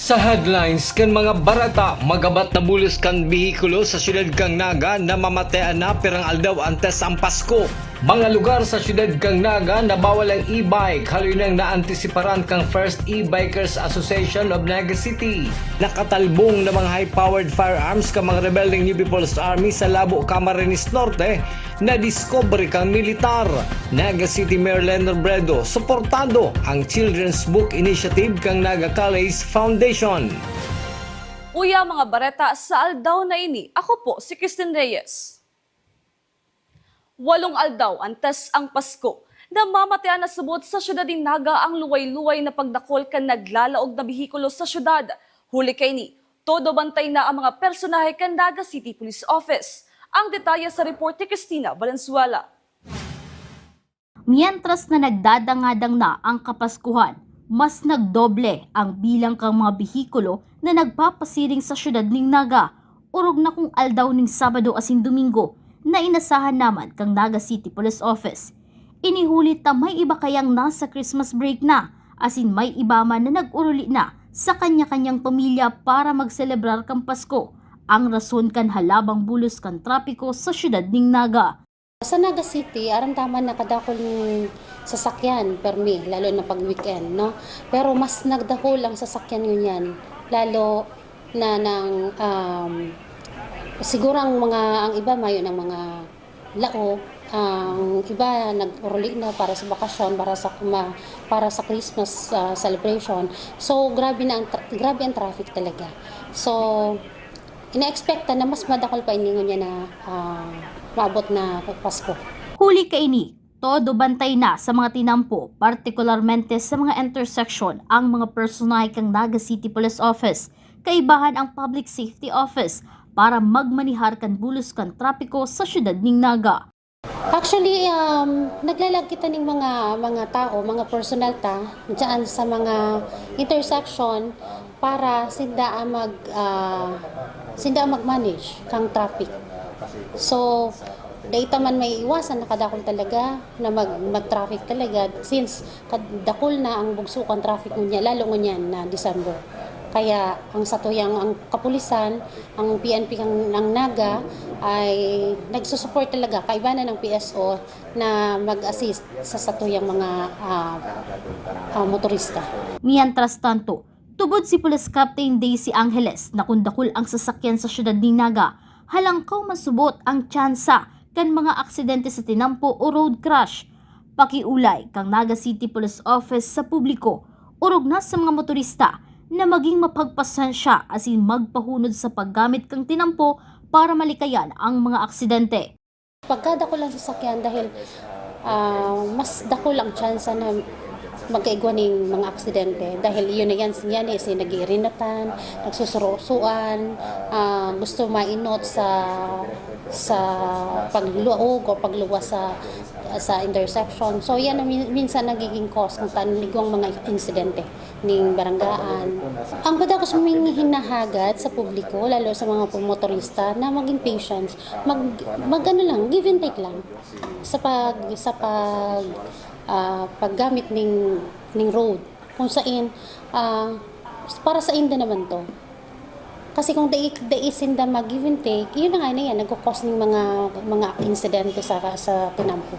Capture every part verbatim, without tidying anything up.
Sa headlines kan mga bareta, magabat na bulos kan behikulo sa siyudad kan Naga, namamatean na pirang aldaw antes ang Pasko. Mga lugar sa siyudad kan Naga na bawal ang e-bike, haloy nang naantisiparan kan First E-Bikers Association of Naga City. Nakatalbong na mga high-powered firearms kan mga rebeldeng New People's Army sa Labo, Camarines Norte, nadiskubre kan militar. Naga City Mayor Len Robredo, suportado ang Children's Book Initiative kan Naga College Foundation. Uya mga bareta sa aldaw na ini, ako po si Christine Reyes. Walong aldaw antes ang Pasko, namamatean na subot sa siyudad nin Naga ang luway-luway na pagdakol kan naglalaog na behikulo sa siyudad. Huli kaini, todo bantay na ang mga personahe kan Naga City Police Office. Ang detalye sa report ni Christina Valenzuela. Mientras na nagdadangadang na ang Kapaskuhan, mas nagdoble ang bilang kan mga behikulo na nagpapasiring sa siyudad nin Naga, orog na kung aldaw nin Sabado asin Domingo na inasahan naman kan Naga City Police Office. Ini huli ta may iba kayang nasa Christmas break na, asin may iba man na nag-uruli na sa kanya-kanyang pamilya para magselebrar kan Pasko. Ang rason kan halabang bulos kan trapiko sa siyudad nin Naga. Sa Naga City, aram ta man na kadakul nin sasakyan, permi, lalo na pag weekend, no? Pero mas nagdakul ang sasakyan ngunyan, lalo na nang, um, siguro ang mga, ang iba mayo ng mga laog, ang iba nag-uruli na para sa bakasyon, para sa kuma-, para sa Christmas, ah, celebration. So, grabe na ang tra-, grabe ang traffic talaga. So, ina-expect ta na mas madakul pa ini ngunyan na, ah, maabot na Pasko. Huli kaini, todo bantay na sa mga tinampo, partikularmente sa mga intersection, ang mga personahe kan Naga City Police Office, kaibahan ang Public Safety Office, para magmanihar kan bulos kan trapiko sa siyudad nin Naga. Actually, um, naglalag kita ning mga, mga tao, mga personnel ta, dyan sa mga intersection para sinda ang mag, ah, sinda ang mag-manage kang traffic. So, dai ta man maiiwasan, nakadakul talaga na mag, mag-traffic talaga since kad-, dakul na ang bugso kan traffic ngunyan, lalo ngunyan na December. Kaya ang satuyang, ang kapulisan, ang P N P ng, ng Naga ay nagsusupport talaga, kaiba na ng P S O na mag-assist sa satuyang mga, ah, ah, motorista. Mientras tanto, tubod si Police Captain Daisy Angeles na kun dakul ang sasakyan sa siyudad nin Naga, halangkaw masubot ang tsansa kan mga aksidente sa tinampo o road crash. Pakiolay kan Naga City Police Office sa publiko, orog na sa mga motorista na maging mapagpasensya asin magpahunod sa paggamit kan tinampo para malikayan ang mga aksidente. Pagkadakul ang sasakyan dahil, ah, mas dakul ang tsansa na magkaigwa ning mga aksidente. Dahil yun na yan, yan eh, si nag-iirinatan, nagsusurosuan, ah, gusto mainot sa, sa pagluog o pagluwas sa, sa intersection. So, yan ang min-, minsan nagiging cause kung saan igwang mga insidente ning baranggaan. Ang padagos ming hinahagad sa publiko, lalo sa mga motorista, na maging patience, mag, mag ano lang, give and take lang sa pag, sa pag, ah, paggamit ning, ning road. Kung sain, ah, para sa inda naman to. Kasi kung dai, dai sinda mag give and take, yun na nga na yan, nagkukos ng mga, mga insidente sa, sa tinampo.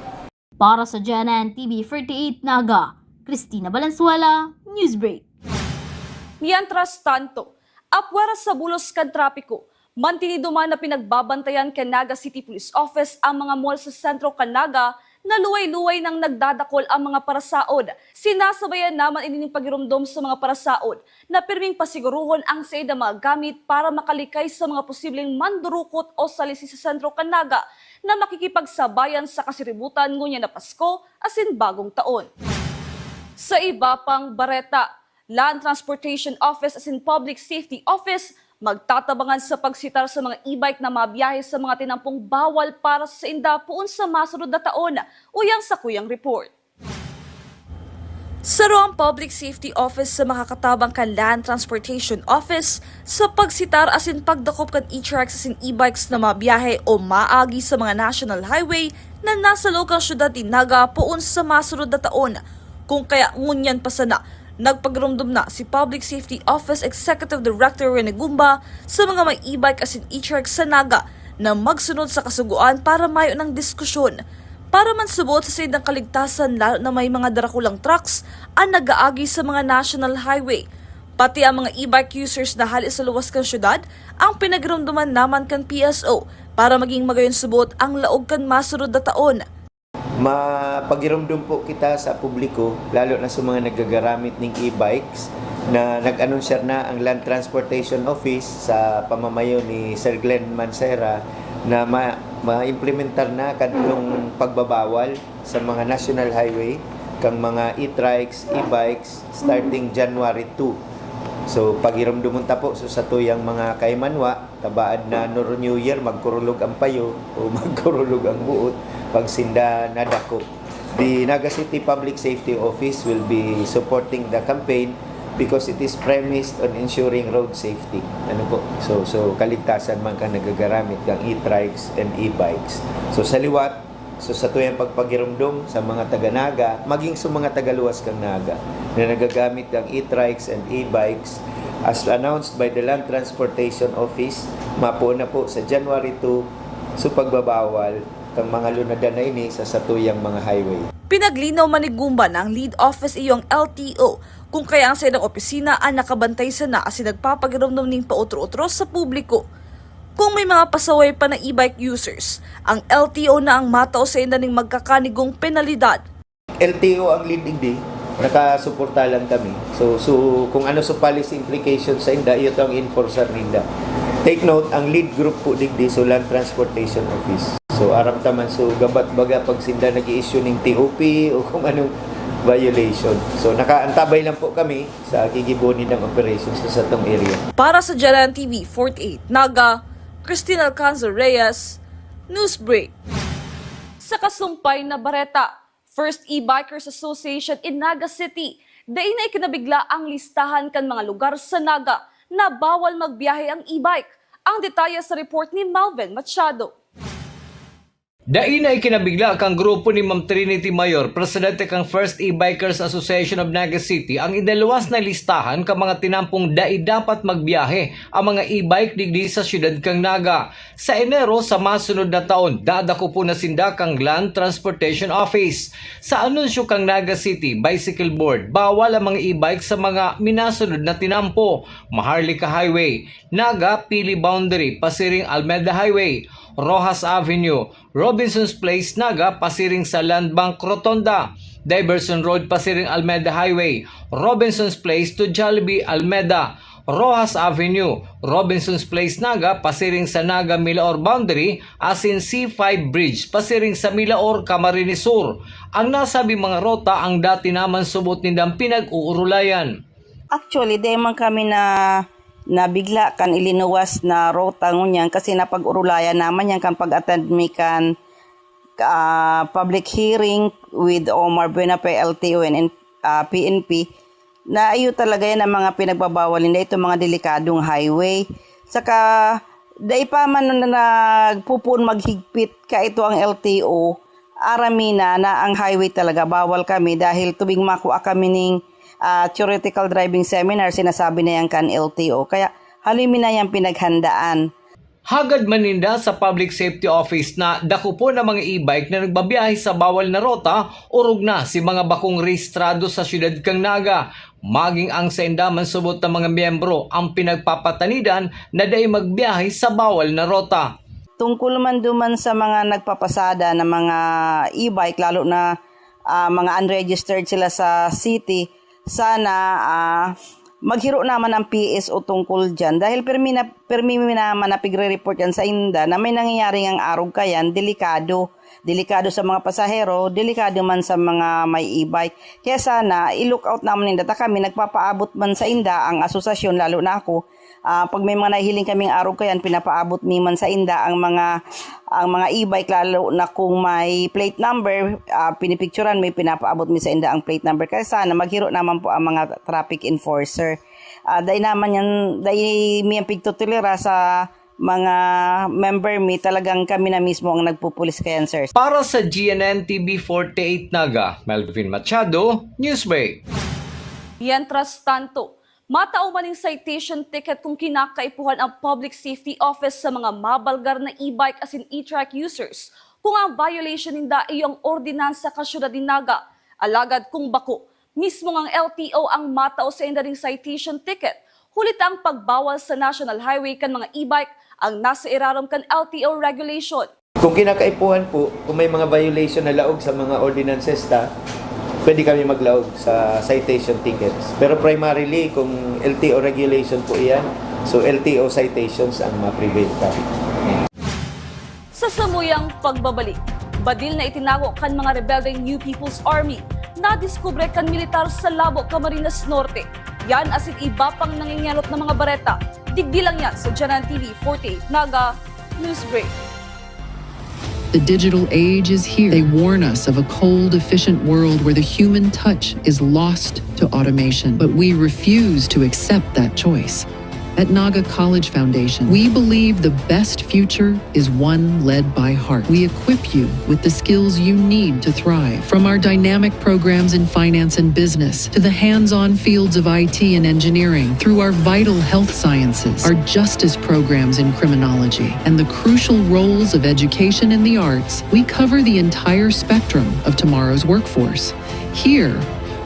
Para sa G N N T V forty-eight Naga, Christina Valenzuela, Newsbreak. Mientras tanto, apwera sa bulos kan trapiko, mantinido man na pinagbabantayan kan Naga City Police Office ang mga mall sa sentro kan Naga na luway-luway nang nagdadakol ang mga parasaod. Sinasabayan naman ini nin pagiromdom sa mga parasaod na pirming pasiguruhon ang saindang mga gamit para makalikay sa mga posibleng mandurukot o salisi sa sentro kan Naga na makikipagsabayan sa kasiributan ngunyan na Pasko asin Bagong Taon. Sa iba pang bareta, Land Transportation Office asin Public Safety Office magtatabangan sa pagsitar sa mga e-bike na mabiyahe sa mga tinampong bawal para sa sainda poon sa masunod na taon. Uyang sakuyang report. Saro ang Public Safety Office sa makakatabang kan Land Transportation Office sa pagsitar asin pagdakop kan e-trikes asin e-bikes na mabiyahe o maagi sa mga national highway na nasa loob kan syudad nin Naga poon sa masunod na taon. Kung kaya ngunyan pa sana, Nagpagiromdom na si Public Safety Office Executive Director Rene Gumba sa mga may e-bike asin e-trike sa Naga na magsunod sa kasugoan para mayo ng diskusyon. Para man subot sa saindang kaligtasan, lalo na may mga darakulang trucks ang nag-aagi sa mga national highway. Pati ang mga e-bike users na hali sa luwas kan syudad, ang pinagiromdoman naman kan P S O para maging magayon subot ang laog kan masunod na taon. Mapagiromdom po kita sa publiko, lalo na sa mga nagagaramit ning e-bikes, na nag-anunsyar na ang Land Transportation Office sa pamamayo ni Sir Glenn Mancera na ma- ma-implementar na kadtong pagbabawal sa mga national highway kang mga e-trikes, e-bikes starting January two. So pagiromdomon ta po, so satuyang mga kaimanwa, tabaad na Noro New Year, magkurulog ang payo o magkurulog ang buot pag sinda nadako. The Naga City Public Safety Office will be supporting the campaign because it is premised on ensuring road safety. Ano po? So, so kaligtasan man kang nagagaramit kang e-trikes and e-bikes. So sa liwat, so satuyang pagpagiromdom sa mga taga Naga, maging sa mga tagaluwas kang Naga na nagagamit kang e-trikes and e-bikes as announced by the Land Transportation Office, mapoon na po sa January two, so pagbabawal kang mga lunadan na ini sa satuyang mga highway. Pinaglinaw man ni Gumba na ang lead office iyo ang L T O, kung kaya ang saindang opisina ang nakabantay sana asin nagpapagiromdom nin pautro-utro sa publiko. Kung may mga pasaway pa na e-bike users, ang L T O na ang matao sainda ning magkakanigong penalidad. L T O ang lead digdi, nakasuporta lang kami. So, so kung ano sa policy implication sa inda, iyo to ang enforcer ninda. Take note, ang lead group po digdi, so Land Transportation Office. So aram ta man, so gabat baga pag sinda nag-i-issue ning T O P o kung anong violation. So nakaantabay lang po kami sa gigibo nindang operation sa satong area. Para sa Jaran T V forty-eight Naga, Christine Alcanzar Reyes, Newsbreak. Sa kasumpay na bareta, First E-Bikers Association in Naga City, dai na ikinabigla ang listahan kan mga lugar sa Naga na bawal magbiyahe ang e-bike. Ang detalye sa report ni Malvin Machado. Dai na ikinabigla kan grupo ni Ma'am Trinity Mayor, presidente kan First E-Bikers Association of Naga City, ang inaluwas na listahan kan mga tinampong dai dapat magbiyahe ang mga e-bike digdi sa siyudad kan Naga. Sa Enero sa masunod na taon, dadakopon na sinda kan Land Transportation Office. Sa anunsyo kan Naga City Bicycle Board, bawal ang mga e-bike sa mga minasunod na tinampo: Maharlika Highway, Naga Pili Boundary, pasiring Almeda Highway, Roxas Avenue, Robinson's Place, Naga, pasiring sa Land Bank Rotonda, Diversion Road, pasiring Almeda Highway, Robinson's Place to Jollibee, Almeda, Roxas Avenue, Robinson's Place, Naga, pasiring sa Naga Milaor Boundary, asin C five Bridge, pasiring sa Milaor, Camarines Sur. Ang nasabing mga rota ang dati naman subot nindang pinag-uurulayan. Actually, dai man kami na nabigla kan ilinuwas na rota ngunyan kasi napag-urulayan naman yan kan pag-attend mi kan ah, public hearing with Omar Buenafe, L T O and, and ah, P N P, na iyo talaga yan ang mga pinagbabawal nila, itong mga delikadong highway. Saka, dai pa man na nagpupuon maghigpit ka ito ang L T O, aram mi na, na ang highway talaga bawal kami dahil tubig makua kami ning ah, theoretical driving seminar, sinasabi na yan kan L T O. Kaya haloy mi na yan pinaghandaan. Hagad man ninda sa Public Safety Office na dakopon ang mga e-bike na nagbabiyahe sa bawal na rota, orog na si mga bakong rehistrado sa siyudad kan Naga. Maging ang sainda man subot na mga miyembro ang pinagpapatanidan na dai magbiyahe sa bawal na rota. Tungkol man duman sa mga nagpapasada na mga e-bike, lalo na ah, mga unregistered sila sa city, sana ah, maghiro naman ang P S O tungkol dyan. Dahil permi, na, permi naman na pigre-report yan sa inda na may nangyayari ang arog kayan, delikado. Delikado sa mga pasahero, delikado man sa mga may e-bike. Kaya sana, i-look out naman ninda ta kami, nagpapaabot man sa inda ang asosasyon, lalo na ako, ah, pag may mga nahihiling kaming arog kayan, pinapaabot mi man sa inda ang mga, ang mga e-bike, lalo na kung may plate number, ah, pinipicturan mi, pinapaabot mi sa inda ang plate number. Kaya sana maghiro naman po ang mga traffic enforcer. Ah, dai naman yan, dai mi yan pigtutulira sa mga member mi, talagang kami na mismo ang nagpupulis kayan, sir. Para sa G N N T V forty-eight Naga, Melvin Machado, Newsbreak. Mientras tanto, matao man nin citation ticket kung kinakaipuhan ang Public Safety Office sa mga mabalgar na e-bike asin e-trike users kung ang violation ninda iyo ang ordinansa kan syudad nin Naga. Alagad kung bako, mismo ngang L T O ang matao sainda nin citation ticket, huli ta ang pagbawal sa National Highway kan mga e-bike ang nasa irarom kan L T O regulation. Kung kinakaipuhan po, kung may mga violation na laog sa mga ordinances ta, pwede kami maglaog sa citation tickets. Pero primarily, kung L T O regulation po iyan, so L T O citations ang ma-prevail ta. Sa samuyang pagbabalik, badil na itinago kan mga rebeldeng New People's Army, nadiskubre kan militar sa Labo, Camarines Norte. Yan asin iba pang nangingenot na mga bareta. Digdi lang yan sa Janan T V forty-eight Naga News Break. The digital age is here. They warn us of a cold, efficient world where the human touch is lost to automation, but we refuse to accept that choice. At Naga College Foundation, we believe the best future is one led by heart. We equip you with the skills you need to thrive. From our dynamic programs in finance and business to the hands-on fields of I T and engineering, through our vital health sciences, our justice programs in criminology, and the crucial roles of education and the arts, we cover the entire spectrum of tomorrow's workforce. Here,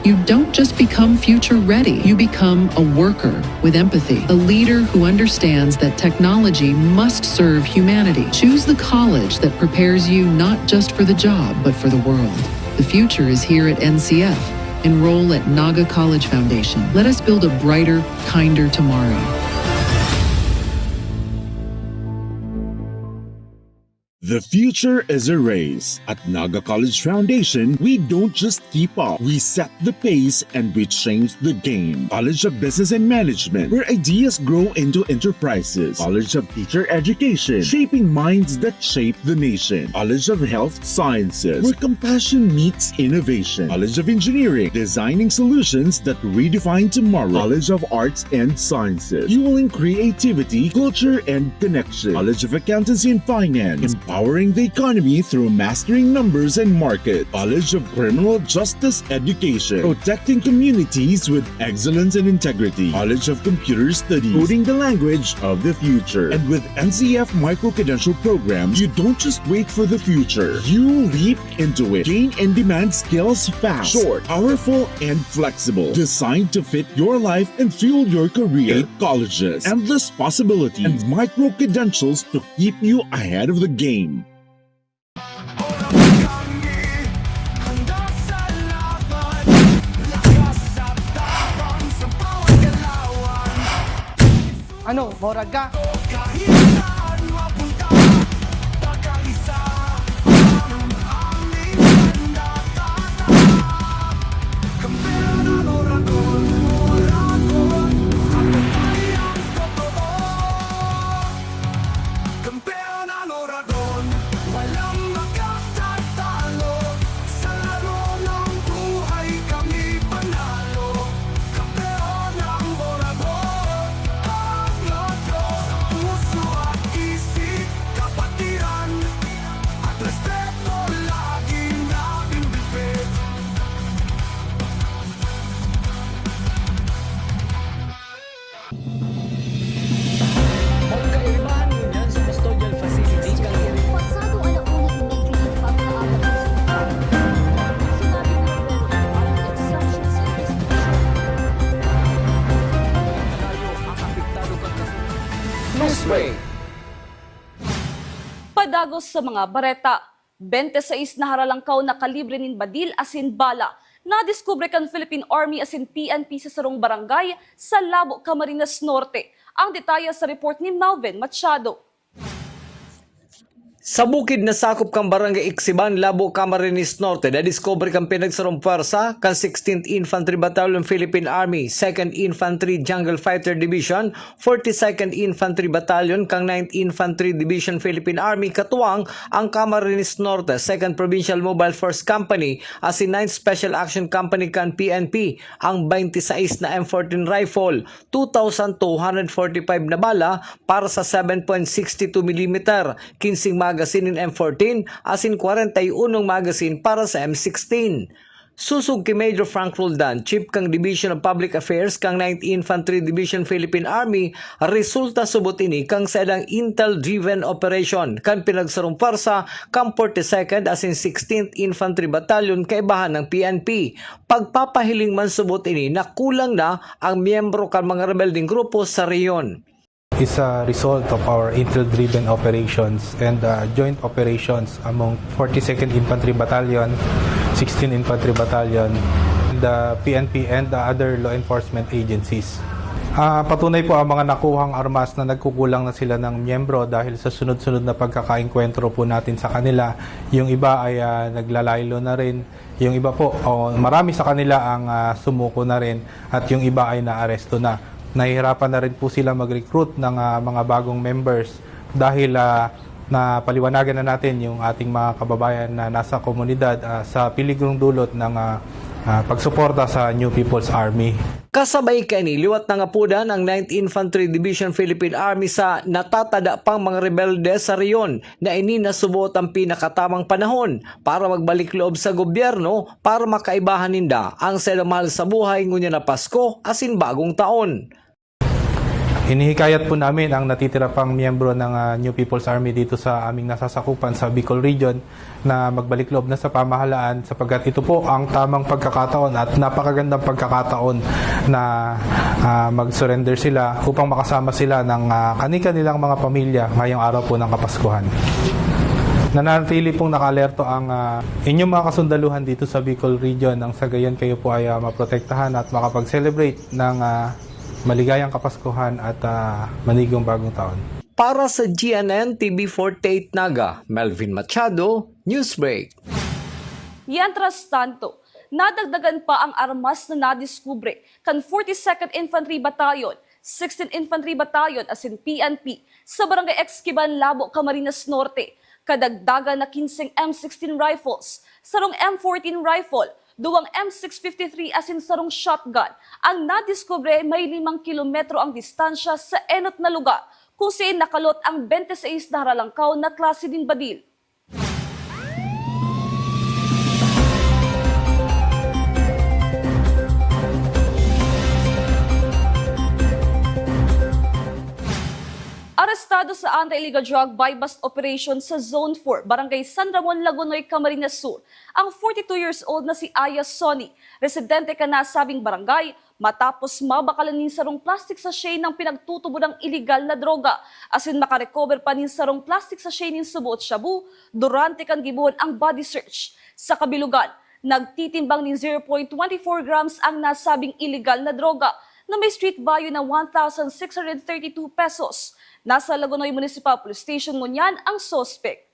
you don't just become future ready, you become a worker with empathy, a leader who understands that technology must serve humanity. Choose the college that prepares you not just for the job, but for the world. The future is here at N C F. Enroll at Naga College Foundation. Let us build a brighter, kinder tomorrow. The future is a race. At Naga College Foundation, we don't just keep up. We set the pace and we change the game. College of Business and Management, where ideas grow into enterprises. College of Teacher Education, shaping minds that shape the nation. College of Health Sciences, where compassion meets innovation. College of Engineering, designing solutions that redefine tomorrow. College of Arts and Sciences, fueling creativity, culture, and connection. College of Accountancy and Finance, empowering the economy through mastering numbers and market. College of Criminal Justice Education, protecting communities with excellence and integrity. College of Computer Studies, coding the language of the future. And with N C F micro-credential programs, you don't just wait for the future. You leap into it. Gain in-demand skills fast, short, powerful, and flexible. Designed to fit your life and fuel your career. Eight colleges, endless possibilities, and micro-credentials to keep you ahead of the game. Ano, morag ka? Kampeon ang Oragon, walang makatatalo. Sa laro ng buhay kami panalo. Kampeon ang Oragon, pangatlo. Sa puso at isip, kapatiran at respeto, laging naging bibig. Magkaiba ninyan sa custodial facility kan Pasado alauna ni May twenty-five na aga sa Sinabi ni Roberto Camaño, instruction sa investigation. Tayo ang apektado kan kaso. Newsbreak. Padagos sa mga bareta. Bente sais na haralangkaw na kalibre nin badil asin bala nadiskubre kan Philippine Army asin P N P sa sarong barangay sa Labo, Camarines Norte. Ang detalye sa report ni Melvin Machado. Sa bukid na sakop kan Barangay Ixiban, Labo, Camarines Norte, nadiskubre kan pinagsarong pwersa kan sixteenth Infantry Battalion, Philippine Army, Second Infantry Jungle Fighter Division, forty-second Infantry Battalion kan Ninth Infantry Division, Philippine Army, katuwang ang Camarines Norte Second Provincial Mobile Force Company asin Ninth Special Action Company kan P N P, ang twenty-sais na M fourteen rifle, two thousand two hundred forty-five na bala para sa seven point six two millimeter, kinseng magazine nin M fourteen asin kwarenta y unong magazine para sa M sixteen. Sosog ki Major Frank Roldan, Chief kan Division of Public Affairs kan Ninth Infantry Division Philippine Army, resulta subot ini kan saindang intel-driven operation kan pinagsarong pwersa kan forty-second asin sixteenth Infantry Battalion kaibahan kan P N P. Pagpapahiling man subot ini na kulang na ang miyembro kan mga rebeldeng grupo sa rehiyon. Is a result of our intel-driven operations and uh, joint operations among forty-second Infantry Battalion, sixteenth Infantry Battalion, the P N P and the other law enforcement agencies. Ah, patunay po ang mga nakuhang armas na nagkukulang na sila ng miyembro dahil sa sunod-sunod na pagkakaengkwentro po natin sa kanila. Yung iba ay ah, naglalaylo na rin. Yung iba po, o marami sa kanila ang ah, sumuko na rin at yung iba ay naaresto na. Nahihirapan na rin po sila mag-recruit ng ah, mga bagong members dahil ah, napaliwanagan na natin yung ating mga kababayan na nasa komunidad ah, sa peligrong dulot ng ah, ah, pagsuporta sa New People's Army. Kasabay kaini, liwat nangapodan ang Ninth Infantry Division Philippine Army sa natatada pang mga rebelde sa rehiyon na ini na subot ang pinakatamang panahon para magbalik loob sa gobyerno para makaibahan ninda ang saindang mahal sa buhay ngunyan na Pasko asin Bagong Taon. Hinihikayat po namin ang natitira pang miyembro ng ah, New People's Army dito sa aming nasasakupan sa Bicol Region na magbalik loob na sa pamahalaan sapagkat ito po ang tamang pagkakataon at napakagandang pagkakataon na ah, mag-surrender sila upang makasama sila ng ah, kani-kanilang mga pamilya ngayong araw po ng Kapaskuhan. Nananatili pong naka-alerto ang ah, inyong mga kasundaluhan dito sa Bicol Region nang sa gayon kayo po ay ah, maprotektahan at makapag-celebrate ng ah, maligayang Kapaskuhan at ah, manigong Bagong Taon. Para sa G N N T V forty-eight Naga, Melvin Machado, Newsbreak. Mientras tanto, nadagdagan pa ang armas na nadiskubre kan forty-second Infantry Battalion, sixteenth Infantry Battalion asin P N P sa Barangay Esquiban, Labo, Camarines Norte. Kadagdagan na kinseng M sixteen rifles, sarong M fourteen rifle, duwang M six fifty-three asin sarong shotgun ang nadiskubre may limang kilometro ang distansya sa enot na lugar kung saen nakalot ang bente sais na haralangkaw na klase nin badil. Arestado sa anti-illegal drug buy-bust operation sa Zone four, Barangay San Ramon, Lagonoy, Camarines Sur, ang forty-two years old na si Aya Sonny, residente kan nasabing barangay, matapos mabakalan nin sarong plastic sachet ng pinagtutubodang iligal na droga, asin makarecover pa nin sarong plastic sachet nin suboot shabu durante kan gibohon ang body search. Sa kabilugan, nagtitimbang nin zero point twenty four grams ang nasabing iligal na droga na may street value na one thousand six hundred thirty-two pesos. Nasa Lagonoy Municipal Police Station ngunyan ang suspek.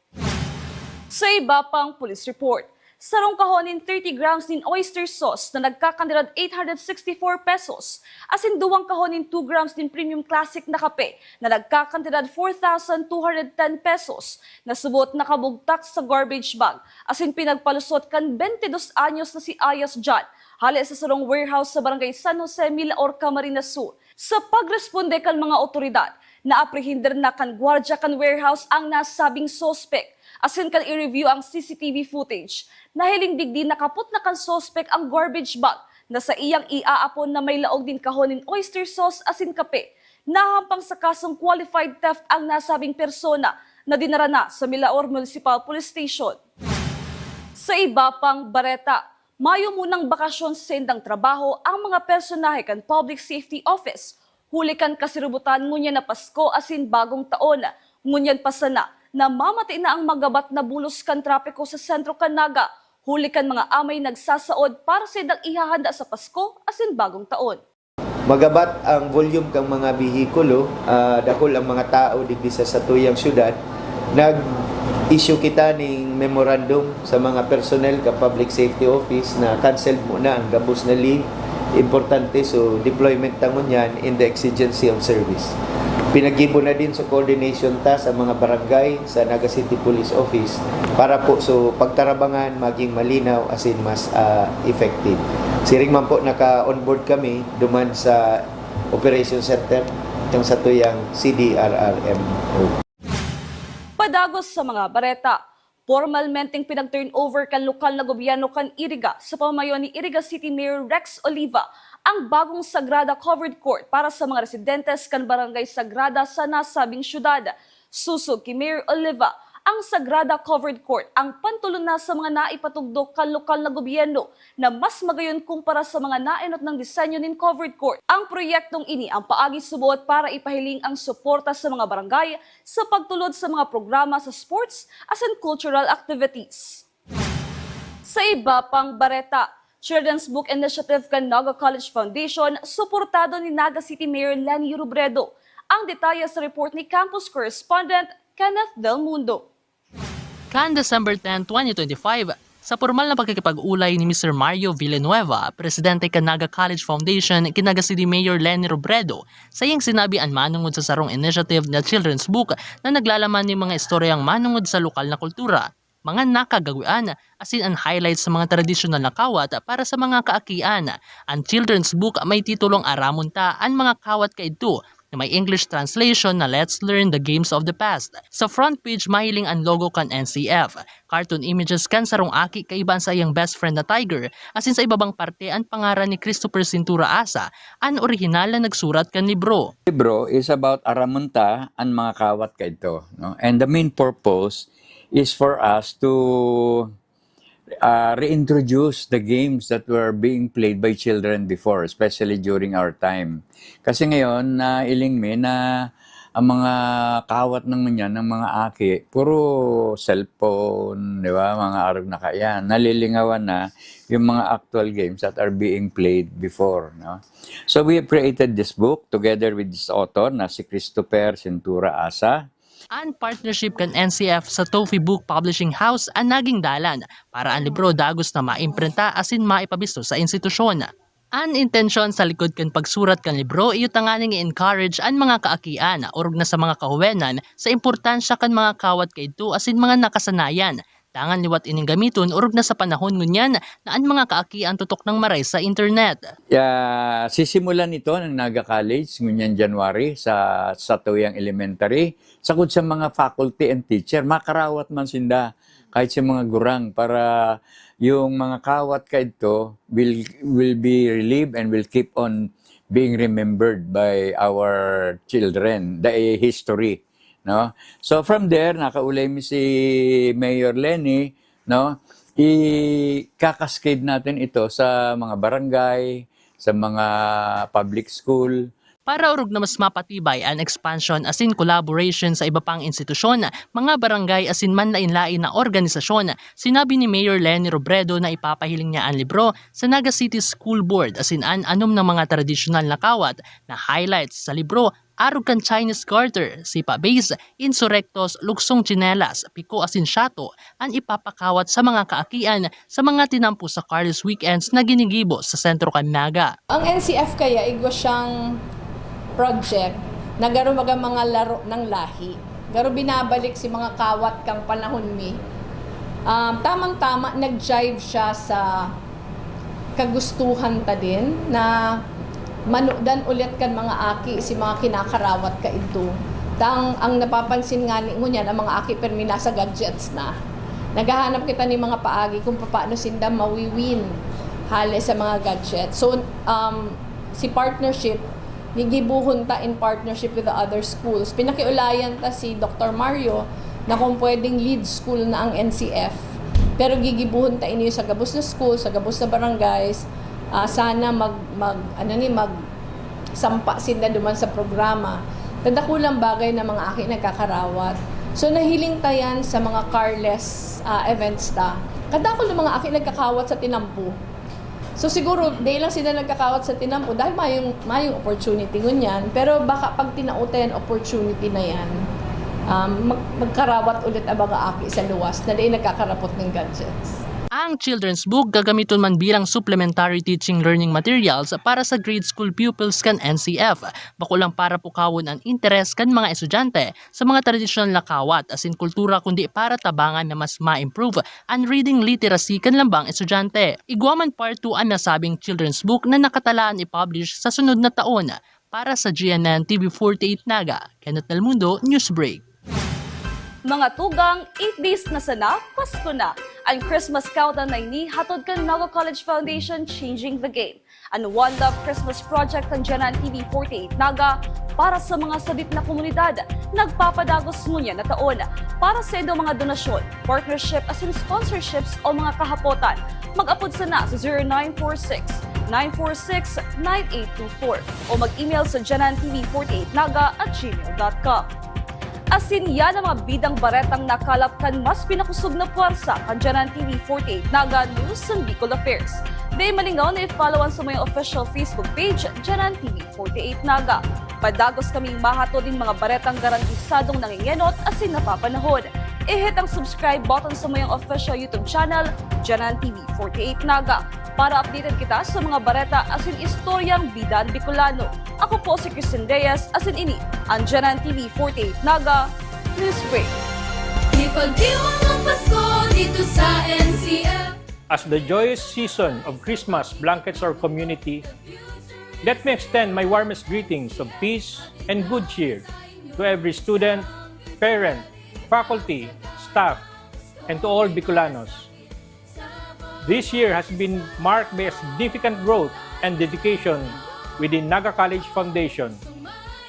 Sa iba pang police report, sarong kahon nin thirty grams nin oyster sauce na nagkakantidad eight hundred sixty-four pesos, asin duwang kahon nin two grams nin premium classic na kape na nagkakantidad four thousand two hundred ten pesos, na suboot nakabugtak sa garbage bag, asin pinagpalusot kan bente dos anyos na si Ayas John, hale sa sarong warehouse sa Barangay San Jose, Milaor, Camarines Sur. Sa pagresponde kan mga awtoridad, naaprehender na kan gwardya kan warehouse ang nasabing suspek, asin kan i-review ang C C T V footage, nahiling digdi na kapot na kan suspek ang garbage bag na saiyang iaapon na may laog nin kahon nin oyster sauce asin kape. Nahampang sa kasong qualified theft ang nasabing persona na dinara na sa Milaor Municipal Police Station. Sa iba pang bareta, mayo munang bakasyon sa saindang trabaho ang mga personahe kan Public Safety Office huli kan kasirubutan ngunyan na Pasko asin Bagong Taon. Ngunyan pa sana, namamati na ang magabat na bulos kan trapiko sa sentro kan Naga huli kan mga amay nagsasaod para sa saindang ihahanda sa Pasko asin Bagong Taon. Magabat ang volume kan mga behikulo, ah, dakul ang mga tao digdi sa satuyang syudad. Nag-issue kita ning memorandum sa mga personnel kan Public Safety Office na cancelled muna ang gabos na leave. Importante, so deployment ta ngunyan in the exigency of service. Pinaggibo na din sa coordination ta sa mga barangay sa Naga City Police Office para po so pagtarabangan maging malinaw asin mas ah, effective. Siring man po naka-onboard kami duman sa Operation Center kan satuyang C D R R M O. Padagos sa mga bareta, Pormalmenteng pinag-turnover kan lokal na gobyerno kan Iriga sa pamamayo ni Iriga City Mayor Rex Oliva ang bagong Sagrada Covered Court para sa mga residentes kan Barangay Sagrada sa nasabing syudad. Sosog ki Mayor Oliva, ang Sagrada Covered Court ang pantulon na sa mga naipatugdok kan lokal na gobyerno na mas magayon kumpara sa mga naenot nang disenyo nin covered court. Ang proyektong ini ang paagi subot para ipahiling ang suporta sa mga barangay sa pagtulod sa mga programa sa sports asin cultural activities. Sa iba pang bareta, Children's Book Initiative kan Naga College Foundation, suportado ni Naga City Mayor Leni Robredo. Ang detalye sa report ni campus correspondent Kenneth Del Mundo. Kan December ten, twenty twenty-five, sa pormal na pakikipag-ulay ni Mister Mario Villanueva, presidente kan Naga College Foundation, ki Naga City Mayor Leni Robredo, saiyang sinabi an manungod sa sarong initiative na children's book na naglalaman nin mga istoryang manungod sa lokal na kultura, mga nakagawian, asin an highlights sa mga tradisyonal na kawat para sa mga kaakian. An children's book may titulong Aramon Ta an mga kawat kaidto, na may English translation na Let's Learn the Games of the Past. Sa front page, mahiling an logo kan N C F, cartoon images kan sarong aki kaiba an saiyang best friend na tiger, asin sa ibabang parte an pangaran ni Christopher Cintura Asa, an orihinal na nagsurat kan libro. Libro is about Aramon Ta an mga kawat kaidto, no? And the main purpose is for us to uh, reintroduce the games that were being played by children before, especially during our time. Kasi ngayon, nailing mi na ang mga kawat ng ngunyan, ng mga aki, puro cellphone, di ba? Mga arog na kaya. Nalilingawan na yung mga actual games that are being played before, no? So we have created this book together with this author na si Christopher Cintura Asa. An partnership kan N C F sa Tofi Book Publishing House an naging dalan para an libro dagos na maimprenta asin maipabisto sa institusyon. An intensyon sa likod kan pagsurat kan libro iyo tanganing i-encourage an mga kaakian, orog na sa mga kahuwenan, sa importansya kan mga kawat kaidto asin mga nakasanayan, dangan liwat ining gamiton orog na sa panahon ngunyan na an mga kaakian tutok nang maray sa internet. Ya, sisimulan ito ng Naga College ngunyan January sa Satuyang Elementary, sagkod sa mga faculty and teacher, makarawat man sinda, kahit sa mga gurang, para yung mga kawat kaidto will, will be relieved and will keep on being remembered by our children, the history, no? So from there, nakaulay mi si Mayor Leni, no? I-cascade natin ito sa mga barangay, sa mga public school. Para orog na mas mapatibay an expansion asin collaboration sa iba pang institusyon, mga barangay asin manlain-lain na organisasyon, sinabi ni Mayor Leni Robredo na ipapahiling niya an libro sa Naga City School Board asin an anom na mga tradisyonal na kawat na highlights sa libro, arog kan Chinese garter, sipa base, insurektos, luksong tsinelas, piko asin shato, an ipapakawat sa mga kaakian sa mga tinampo sa Carlos Weekends na ginigibo sa sentro kan Naga. Ang N C F kaya igwa siyang project na garo baga mga laro ng lahi. Garo binabalik si mga kawat kang panahon mi. Um, tamang-tama, nag-jive siya sa kagustuhan ta din na manudan ulit kan mga aki si mga kinakarawat kaidto. Tang ang napapansin ngani ngunyan, ang mga aki permi nasa gadgets na. Naghahanap kita ni mga paagi kung papaano sinda mawi-win hale sa mga gadgets. So, um, si partnership, gigibuhon ta in partnership with the other schools. Pinakiulayan ta si Doctor Mario na kung pwedeng lead school na ang N C F. Pero gigibuhon ta ini sa gabos na school, sa gabos na barangays. Ah, sana mag, mag, ano ni, mag sampa sinda duman sa programa. Kadakulang bagay na mga aki nagkakarawat. So, nahiling ta yan sa mga carless, ah, events ta. Kadakul na mga aki nagkakawat sa tinampo. So, siguro, dahil lang sila nagkakawat sa tinampo, dahil mayong, mayong opportunity ngunyan. Pero baka pag tinao ta yan opportunity na yan, um, mag, magkarawat ulit ang mga aki sa luwas na dahil nagkakarapot ng gadgets. Ang children's book gagamiton man bilang supplementary teaching learning materials para sa grade school pupils kan N C F. Bako lang para pukawon an interes kan mga estudyante sa mga tradisyonal na kawat asin kultura, kundi para tabangan na mas ma-improve an reading literacy kan lambang estudyante. Igwa man part two an nasabing children's book na nakatalaan i-publish sa sunod na taon. Para sa G N N T V forty-eight Naga, Kenneth Del Mundo, Newsbreak. Mga tugang, eight days na sana, Pasko na! An Christmas Countdown na ini hatod kan Naga College Foundation, Changing the Game. An One Love Christmas Project kan Janan T V forty-eight Naga para sa mga sadit na komunidad, nagpapadagos ngunyan na taon. Para sa indong mga donasyon, partnership asin sponsorships o mga kahapotan, mag-apod sana sa zero nine four six, nine four six, nine eight two four o mag-email sa janan T V forty-eight naga at gmail dot com. Asin yan ang mga bidang baretang nakalap kan mas pinakusog na pwersa kan Janan T V forty-eight Naga News and Bicol Affairs. Dai malingaw na i-follow an samuyang official Facebook page, Janan T V forty-eight Naga. Padagos kaming mahatod nin mga baretang garantisadong nangengenot asin napapanahon. I-hit ang subscribe button samuyang official YouTube channel, Janan T V forty-eight Naga. Para updated kita sa mga bareta asin istoryang bidang Bicolano. Ako po si Christine Reyes, asin ini an Janan T V forty-eight Naga News Break. Ipagdiwang ang Pasko dito sa N C F. As the joyous season of Christmas blankets our community, let me extend my warmest greetings of peace and good cheer to every student, parent, faculty, staff, and to all Bicolanos. This year has been marked by a significant growth and dedication within Naga College Foundation.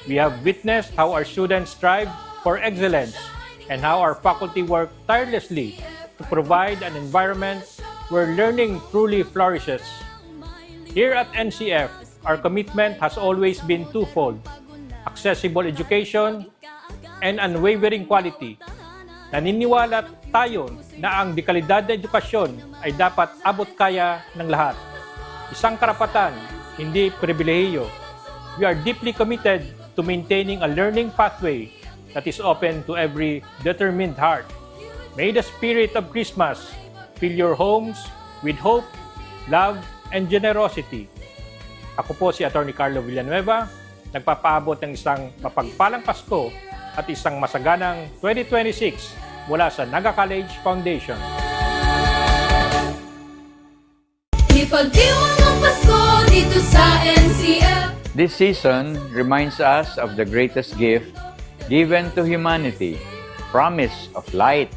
We have witnessed how our students strive for excellence and how our faculty work tirelessly to provide an environment where learning truly flourishes. Here at N C F, our commitment has always been twofold: accessible education and unwavering quality. Naniniwala tayo na ang dekalidad na edukasyon ay dapat abot-kaya ng lahat. Isang karapatan, hindi pribilehiyo. We are deeply committed to maintaining a learning pathway that is open to every determined heart. May the spirit of Christmas fill your homes with hope, love, and generosity. Ako po si Attorney Carlo Villanueva, nagpapaabot ng isang mapagpalang Pasko at isang masaganang twenty twenty-six mula sa Naga College Foundation. Ipagdiwang ang Pasko dito sa N C F. This season reminds us of the greatest gift given to humanity, promise of light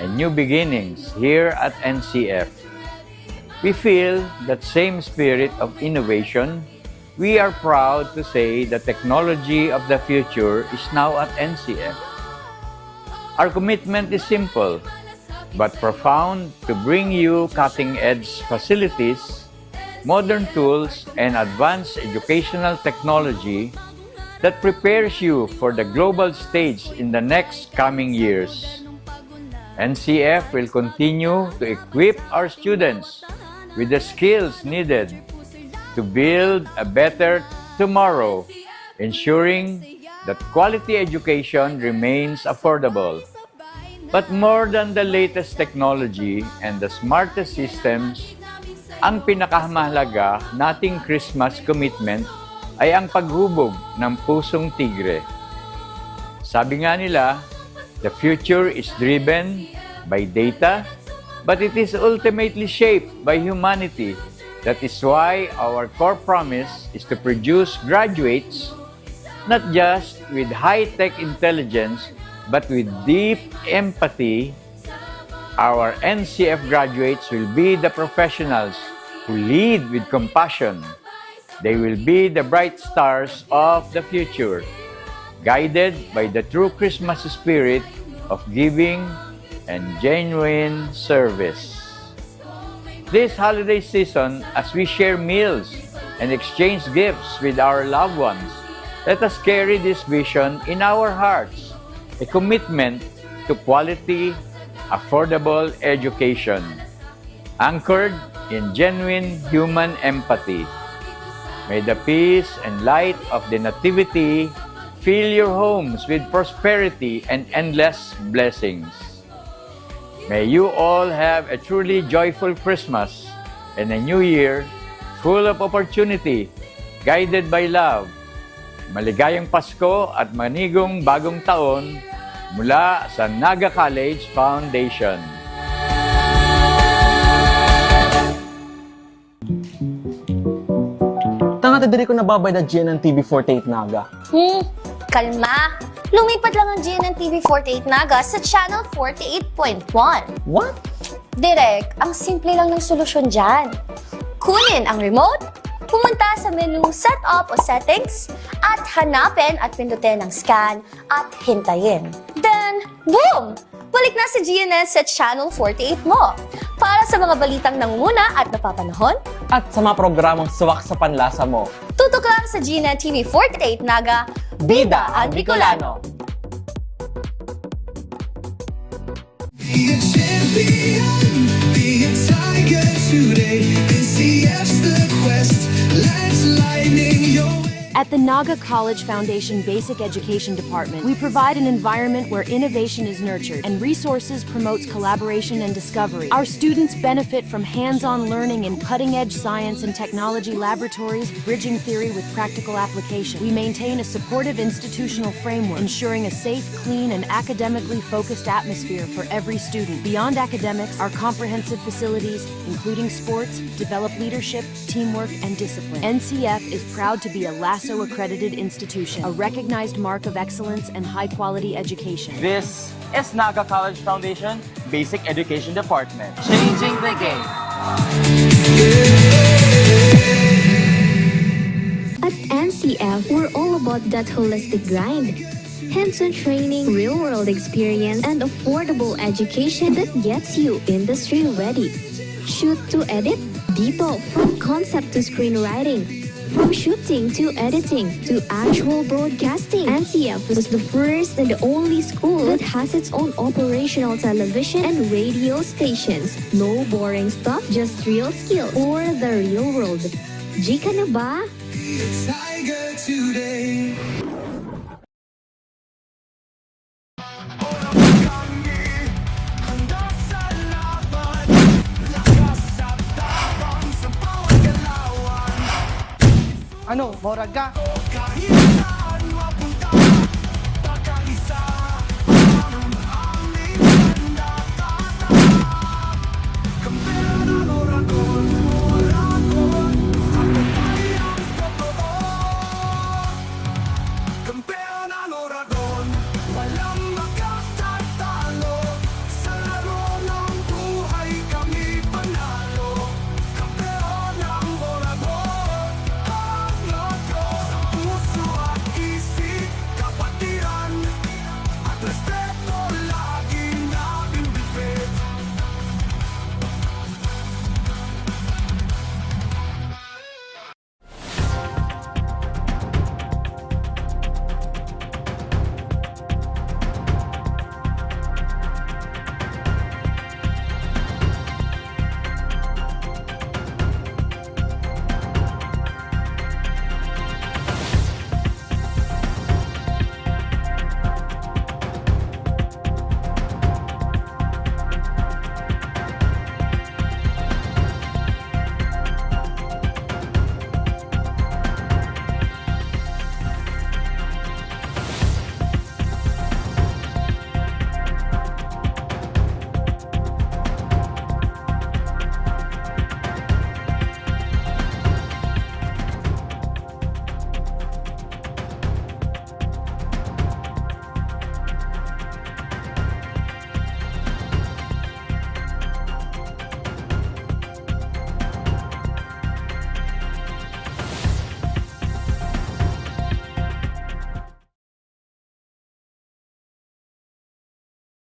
and new beginnings here at N C F. We feel that same spirit of innovation. We are proud to say the technology of the future is now at N C F. Our commitment is simple but profound: to bring you cutting-edge facilities, modern tools, and advanced educational technology that prepares you for the global stage in the next coming years. N C F will continue to equip our students with the skills needed to build a better tomorrow, ensuring that quality education remains affordable. But more than the latest technology and the smartest systems, ang pinakamahalaga nating Christmas commitment ay ang paghubog ng pusong tigre. Sabi nga nila, the future is driven by data, but it is ultimately shaped by humanity. That is why our core promise is to produce graduates not just with high-tech intelligence, but with deep empathy. Our N C F graduates will be the professionals who lead with compassion. They will be the bright stars of the future, guided by the true Christmas spirit of giving and genuine service. This holiday season, as we share meals and exchange gifts with our loved ones, let us carry this vision in our hearts, a commitment to quality, affordable education, anchored in genuine human empathy. May the peace and light of the Nativity fill your homes with prosperity and endless blessings. May you all have a truly joyful Christmas and a New Year full of opportunity, guided by love. Maligayang Pasko at manigong bagong taon mula sa Naga College Foundation. Tanga ta diri ko nababayad na G N N T V forty-eight Naga. Hmm, kalma. Lumipat lang ang G N N T V forty-eight Naga sa Channel forty-eight point one. What? Direk, ang simple lang ng solusyon dyan. Kunin ang remote, pumunta sa menu Setup o Settings, at hanapin at pindutin ang scan at hintayin. Then, boom! Balik na si G N N sa Channel forty-eight mo. Para sa mga balitang nangunguna at napapanahon, At sa mga programang suwak sa panlasa mo. Tutok lang sa G N N T V forty-eight Naga, Bida ang Bicolano. Be a champion, be a tiger today. N C F's the quest, let's lightning your way. At the Naga College Foundation Basic Education Department, we provide an environment where innovation is nurtured and resources promotes collaboration and discovery. Our students benefit from hands-on learning in cutting-edge science and technology laboratories, bridging theory with practical application. We maintain a supportive institutional framework, ensuring a safe, clean, and academically focused atmosphere for every student. Beyond academics, our comprehensive facilities, including sports, develop leadership, teamwork, and discipline. N C F is proud to be a LASO accredited institution, a recognized mark of excellence and high quality education. This is Naga College Foundation Basic Education Department. Changing the game. At N C F, we're all about that holistic grind. Hands-on training, real-world experience, and affordable education that gets you industry ready. Shoot to edit? Dito, from concept to screenwriting. From shooting to editing to actual broadcasting, N C F is the first and only school that has its own operational television and radio stations. No boring stuff, just real skills for the real world. G ka na ba? Tiger today. Ano, mahurag ka?